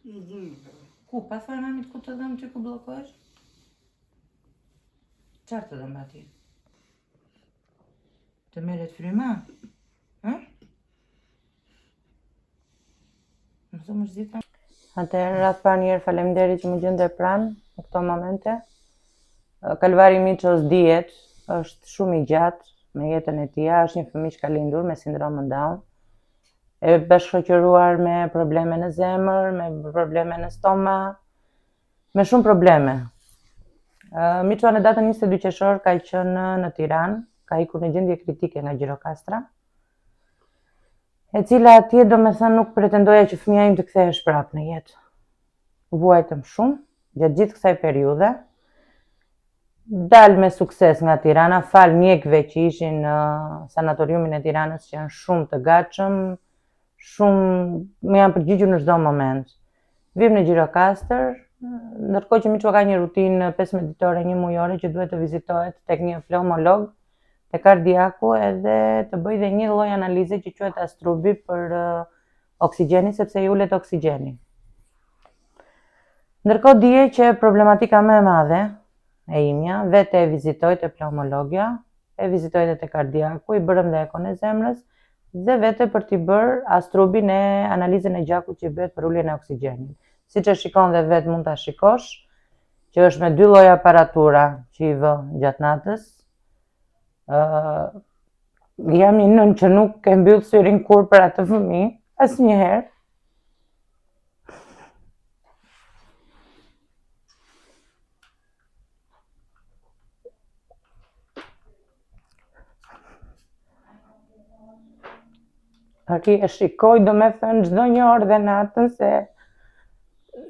Ku, pa thënë mamit ku të dhemb ty ku bllokohesh? Çfarë të dhemb aty? Të merret fryma? Ë? Më thë më zhjita. Atëherë, radhë parë njëherë, faleminderit që më gjende pranë në këto momente. Kalvari i Miços dihet, është shumë i gjatë me jetën e tij, është një fëmijë që ka lindur me sindromën Down, e bashkëshoqëruar me probleme në zemër, me probleme në stomak, me shumë probleme. Miço në datën 22 qershor ka qenë në Tiranë, ka ikur në gjendje kritike nga Gjirokastra, e cila atje domethënë nuk pretendoja që fëmija im të kthehesh prapë në jetë. Vuajtëm shumë, gjatë gjithë kësaj periudhe, dal me sukses nga Tirana, falë mjekëve që ishin në sanatoriumin e Tiranës që janë shumë të gatshëm, shumë më janë përgjigjur në çdo moment. Vim në Gjirokastër, ndërkohë që Miço ka një rutinë 15 ditore, një mujore që duhet të vizitohet tek një pneumolog, te kardiaku edhe të bëjë dhe një lloj analize që quhet astrubi për oksigjenin sepse i ulet oksigjeni. Ndërkohë dje që problematika më e madhe e imja, vete e vizitoj te pneumologia, e vizitoj dhe te kardiaku, i bërëm dhe ekon e zemrës, dhe vete për t'i bërë astrubin e analizën e gjakut që i bëhet për uljen e oksigjenit. Siç e shikon dhe vetë mund ta shikosh, që është me dy lloj aparatura që i vë gjatë natës. Ë jam një nënë që nuk e mbyll syrin kurrë për atë fëmijë, asnjëherë. Rri e shikoj domethënë çdo një orë dhe natën se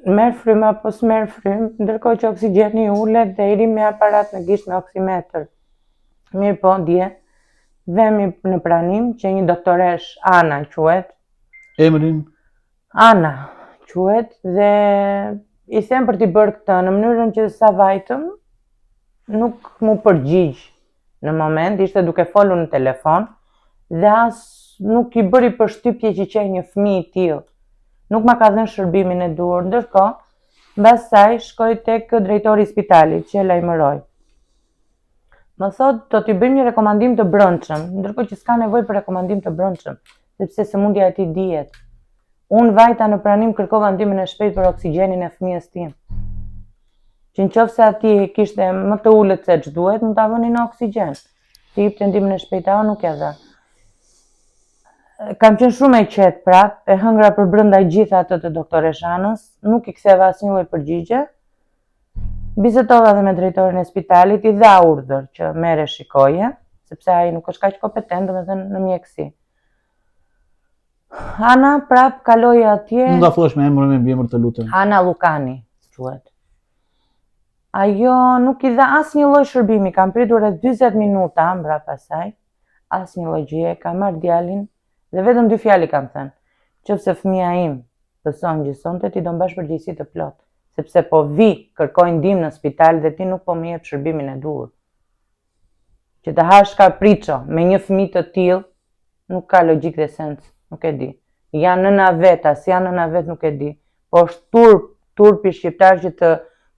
merr frymë apo s'merr frymë, ndërkohë që oksigjeni ulet dhe i rri me aparat në gisht me oksimetër. Mirëpo, dje, vemi në pranim që një doktoreshë Ana quhet. Emrin? Ana quhet dhe i them për t'i bërë këtë në mënyrën që sa vajtëm, nuk m'u përgjigj në moment, ishte duke folur në telefon dhe as nuk i bëri përshtypje që qe një fëmijë i tillë. Nuk ma ka dhënë shërbimin e duhur, ndërkohë, mbas saj shkoj tek drejtori i spitalit që e lajmëroj. Më thotë, do t'i bëjmë një rekomandim të brendshëm, ndërkohë që s'ka nevojë për rekomandim të brendshëm, sepse sëmundja e tij dihet. Unë vajta në pranim kërkova ndihmën e shpejtë për oksigjenin e fëmijës tim. Që në qoftë se atij e kishte më të ulët se ç'duhet, mund ta vënin në oksigjen. T'i jepte ndihmën e shpejtë, ajo nuk ja dha. Kam qenë shumë e qetë prap, e hëngra për brenda gjithë atë të doktoreshë Anës, nuk i ktheva asnjë lloj përgjigje. Bisedova dhe me drejtorin e spitalit, i dha urdhër që merre shikoje, sepse ai nuk është kaq kompetent, domethënë në mjekësi. Ana prap kaloi atje. Mund ta thuash me emër me mbiemër të lutem. Ana Llukani quhet. Ajo nuk i dha asnjë lloj shërbimi, kam pritur rreth 40 minuta mbrapa saj, asnjë lloj gjëje, kam marrë djalin dhe vetëm dy fjalë i kam thënë. Qoftë se fëmija im pëson gjë sonte, ti do mbash përgjegjësi të plotë, sepse po vi, kërkoj ndihmë në spital dhe ti nuk po më jep shërbimin e duhur. Që të hash kapriço me një fëmijë të tillë, nuk ka logjikë dhe sens, nuk e di. Janë nëna vetë, a s'janë nëna vetë, nuk e di. Po është turp, turpi shqiptar që të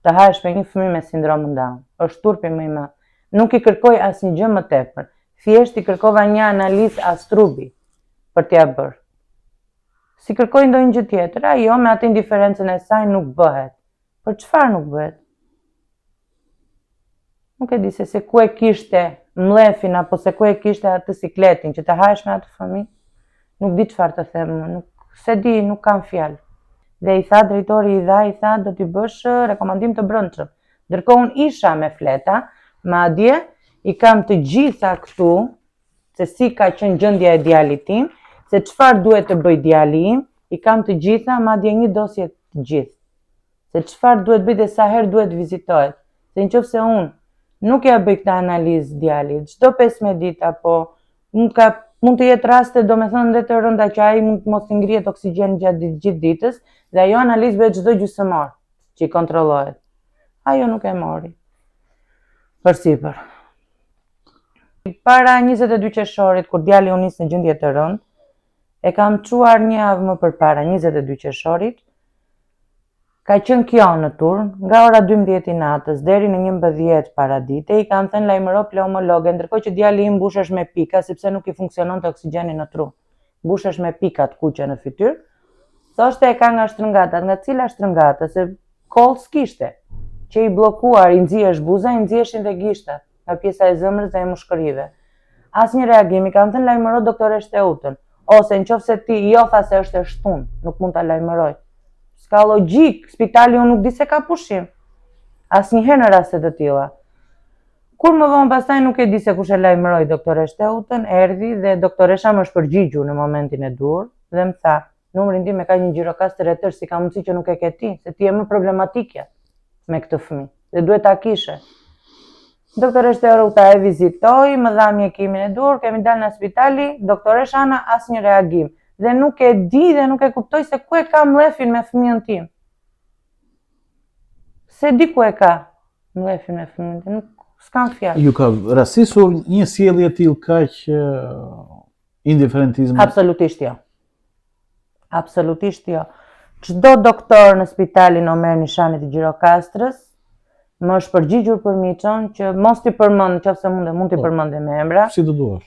të hash me një fëmijë me sindromën Down. Është turpi më i madh. Nuk i kërkoj asnjë gjë më tepër. Thjesht i kërkova një analizë astrubi për t'ia bërë. S'i kërkoj ndonjë gjë tjetër, ajo me atë indiferencën e saj nuk bëhet. Për çfarë nuk bëhet? Nuk e di se se ku e kishte mllefin apo se ku e kishte atë sikletin që të hahesh me atë fëmijë. Nuk di çfarë të them, nuk s'e di, nuk kam fjalë. Dhe i tha drejtori i dha, i tha do t'i bësh rekomandim të brendshëm. Ndërkohë unë isha me fleta, madje i kam të gjitha këtu se si ka qenë gjendja e djalit tim, se çfarë duhet të bëjë djali im, i kam të gjitha, madje një dosje të gjithë. Se çfarë duhet bëjë dhe sa herë duhet vizitohet. Se në qoftë se unë nuk ja bëj këtë analizë djalit, çdo 15 ditë apo mund ka mund të jetë raste domethënë dhe të rënda që ai mund të mos i ngrihet oksigjen gjatë gjithë ditës dhe ajo analizë bëhet çdo gjysmë orë që i kontrollohet. Ajo nuk e mori. Përsipër. Para 22 qershorit, kur djali u nis në gjendje të rëndë, e kam çuar një javë më përpara 22 qershorit. Ka qenë kjo në turn, nga ora 12 i natës deri në 11 paradite, i kam thënë lajmëro pneumologe, ndërkohë që djali im mbushesh me pika sepse nuk i funksiononte oksigjeni në tru. Mbushesh me pika të kuqe në fytyrë. Thoshte e ka nga shtrëngatat, nga cila shtrëngata, se kollë s'kishte. Që i bllokuar, i nxihesh buza, i nxiheshin dhe gishtat, nga pjesa e zemrës dhe e mushkërive. Asnjë reagim, i kam thënë lajmëro doktoreshë Teutën. Ose në qoftë se ti jo tha se është e shtunë, nuk mund ta lajmëroj. S'ka logjikë, spitali unë nuk di se ka pushim. Asnjëherë në raste të tilla. Kur më vonë pastaj nuk e di se kush e lajmëroi doktoreshë Teutën, erdhi dhe doktoresha më është përgjigjur në momentin e duhur dhe më tha, numrin tim e ka një Gjirokastër e tërë, si ka mundësi që nuk e ke ti, se ti je më problematikja me këtë fëmijë dhe duhet ta kishe. Doktoreshë Teuta e vizitoi, më dha mjekimin e duhur, kemi dalë nga spitali, doktoresha Ana asnjë reagim dhe nuk e di dhe nuk e kuptoj se ku e ka mllefin me fëmijën tim. S'e di ku e ka mllefin me fëmijën tim, nuk s'kam fjalë. Ju ka rastisur një sjellje e tillë kaq indiferentizmi? Absolutisht jo. Absolutisht jo. Çdo doktor në spitalin Omer Nishani të Gjirokastrës më është përgjigjur për Miçon që mos t'i përmend, në qoftë se mundem, mund t'i po. përmend me emra. Si të duash.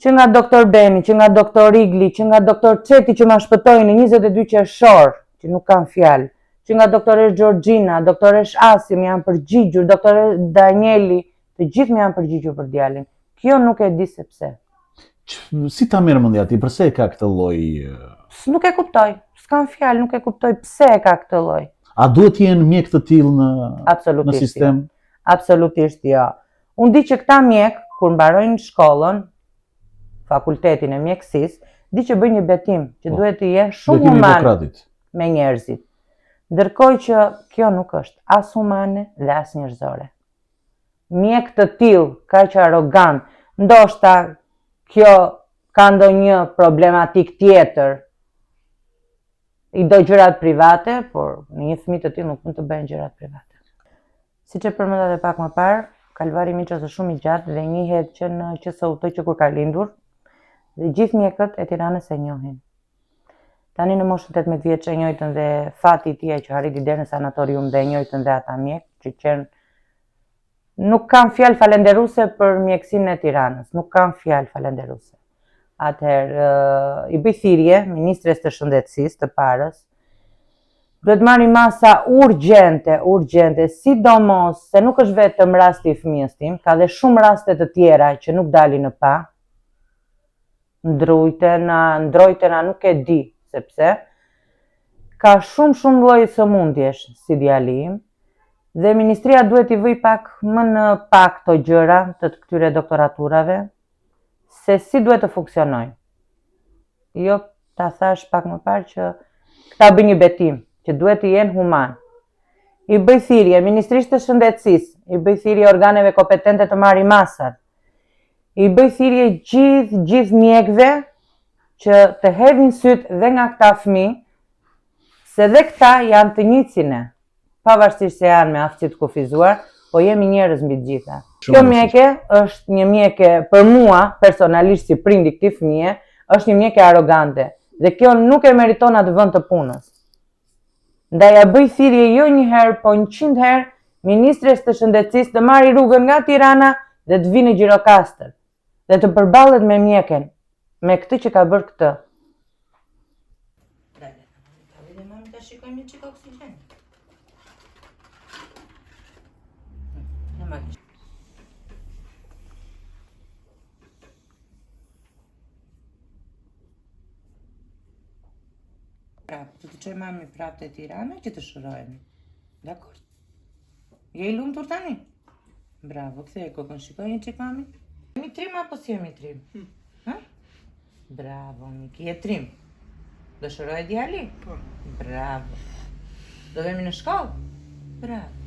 Që nga doktor Beni, që nga doktor Igli, që nga doktor Çeti që ma shpëtoi në 22 qershor, që nuk kam fjalë, që nga doktoresh Georgina, doktoresh Asi më janë përgjigjur, doktoresh Danieli, të gjithë më janë përgjigjur për djalin. Kjo nuk e di se pse. Si ta merr mendja ti, përse e ka këtë lloj? Nuk e kuptoj. S'kam fjalë, nuk e kuptoj pse e ka këtë lloj. A duhet të jenë mjekë të tillë në në sistem? Jo. Absolutisht jo. Unë di që këta mjekë kur mbarojnë shkollën, fakultetin e mjekësisë, di që bëjnë një betim që po, duhet të jenë shumë human me njerëzit. Ndërkohë që kjo nuk është as humane dhe as njerëzore. Mjekë të tillë, kaq arrogantë, ndoshta kjo ka ndonjë problematikë tjetër, i do gjërat private, por në një fëmijë të tillë nuk mund të bëhen gjërat private. Siç e përmenda edhe pak më parë, kalvari i Miços është shumë i gjatë dhe njihet që në QSUT që kur ka lindur, dhe gjithë mjekët e Tiranës e njohin. Tani në moshën 18 vjeç e njohën dhe fati i tij që arriti deri në sanatorium dhe e njohën dhe ata mjekë që qenë nuk kam fjalë falenderuese për mjekësinë e Tiranës, nuk kam fjalë falenderuese. Atëherë, i bëj thirrje ministres të Shëndetësisë të parës, duhet marri masa urgjente, urgjente, sidomos se nuk është vetëm rasti i fëmijës tim, ka dhe shumë raste të tjera që nuk dalin në pah, ndrujtena, ndrojtena nuk e di sepse ka shumë shumë lloj sëmundjesh si djali im dhe ministria duhet t'i vëjë pak më në pah këto gjëra të këtyre doktoraturave se si duhet të funksionojnë. Jo, ta thashë pak më parë që këta bëjnë një betim, që duhet të jenë human. I bëj thirrje Ministrisë të Shëndetësisë, i bëj thirrje organeve kompetente të marrin masat. I bëj thirrje gjithë gjithë mjekëve që të hedhin sytë dhe nga këta fëmijë, se dhe këta janë të njëjtë si ne, pavarësisht se janë me aftësi të kufizuar, po jemi njerëz mbi të gjitha. Kjo mjeke është një mjeke për mua personalisht si prind i këtij fëmije, është një mjeke arrogante dhe kjo nuk e meriton atë vend të punës. Ndaj ja bëj thirrje jo një herë, po 100 herë ministres të Shëndetësisë të marrë rrugën nga Tirana dhe të vijë në Gjirokastër dhe të përballet me mjeken, me këtë që ka bërë këtë. Dale, dale, mami, ta shikojmë një çik oksigjen. Në makinë. Prapë, të të çojë mami prapë te Tirana që të shërohemi. Dakord? Je i lumtur tani? Bravo, ktheje kokën, shikoj një çik mami. Jemi trim apo s'jemi trim? Hmm. Ha? Bravo, Miki, je trim. Do shërohet djali? Po. Bravo. Do vemi në shkollë? Bravo.